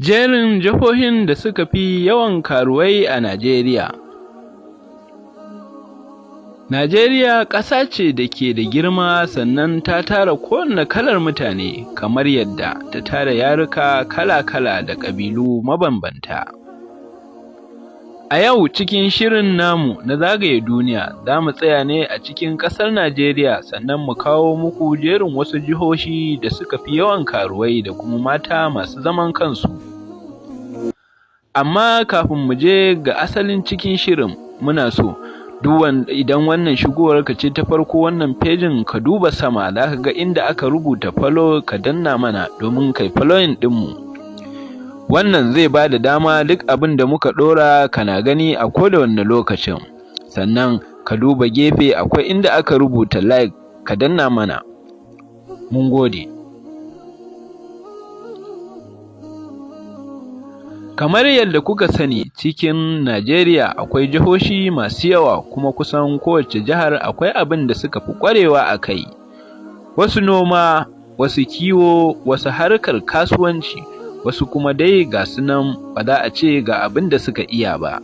Jerin jihohin da suka fi yawan karuwai a Najeriya. Najeriya ƙasa ce da ke da girma, sannan ta tara kowanne kalar mutane, kamar yadda ta tara yaruka kala-kala da ƙabilu mabambanta. A yau cikin shirin namu na zagaye duniya za mu tsaya ne a cikin ƙasar Najeriya, sannan mu kawo muku jerin wasu jihohi da suka fi yawan karuwai da kuma mata masu zaman kansu. Amma kafin mu je ga asalin cikin shirin, muna so duk idan wannan shigowarka ce ta farko wannan fejin, ka duba sama, za ka ga inda aka rubuta "follow", ka danna mana domin kai following ɗinmu. Wannan zai ba da dama duk abin da muka ɗora kana gani a koda wanne lokacin. Sannan ka duba gefe, akwai inda aka rubuta "like", ka danna mana. Mun gode. Kamar yadda kuka sani, cikin Najeriya akwai jihohi masu yawa, kuma kusan kowace jihar akwai abin da suka fi ƙwarewa a kai. Wasu noma, wasu kiwo, wasu harkar kasuwanci, wasu kuma dai ga su nan ba za a ce ga abin da suka iya ba.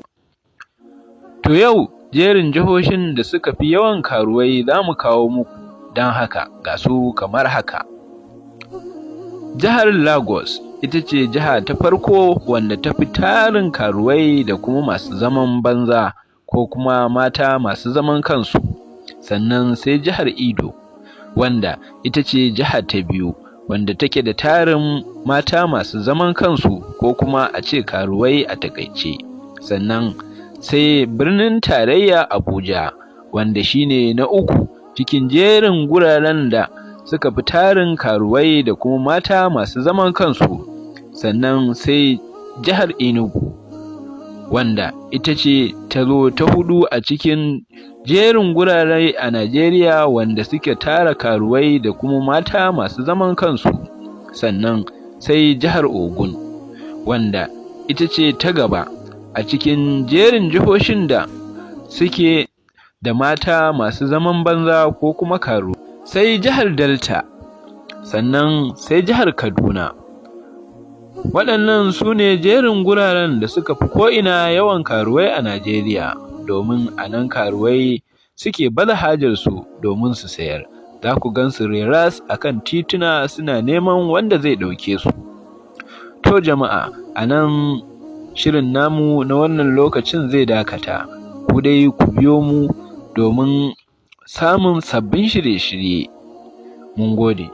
To yau jerin jihohin da suka fi yawan karuwai za mu kawo muku, don haka ga su kamar haka. Jihar Lagos ita ce jiha ta farko wanda ta fi tarin karuwai da kuma masu zaman banza ko kuma mata masu zaman kansu. Sannan sai jihar Edo, wanda ita ce jiha ta biyu wanda take da tarin mata masu zaman kansu ko kuma a ce karuwai a taƙaice. Sannan sai birnin tarayya Abuja, wanda shi ne na uku cikin jerin guraren da suka fi tarin karuwai da kuma mata masu zaman kansu. Sannan sai jihar Enugu, wanda ita ce ta zo ta huɗu a cikin jerin gurare a Najeriya wanda suke tara karuwai da kuma mata masu zaman kansu. Sannan sai jihar Ogun, wanda ita ce ta gaba a cikin jerin jihohin da suke da mata masu zaman banza ko kuma karuwai. Sai jihar Delta, sannan sai jihar Kaduna. Waɗannan su ne jerin guraren da suka fi ko'ina yawan karuwai a Najeriya, domin a nan karuwai suke baza hajarsu domin su sayar. Za ku gan su reras a kan tituna suna neman wanda zai ɗauke su. To jama'a, a nan shirin namu na wannan lokacin zai dakata. Ku dai ku biyo mu domin samun sabbin shirye-shirye. Mun gode.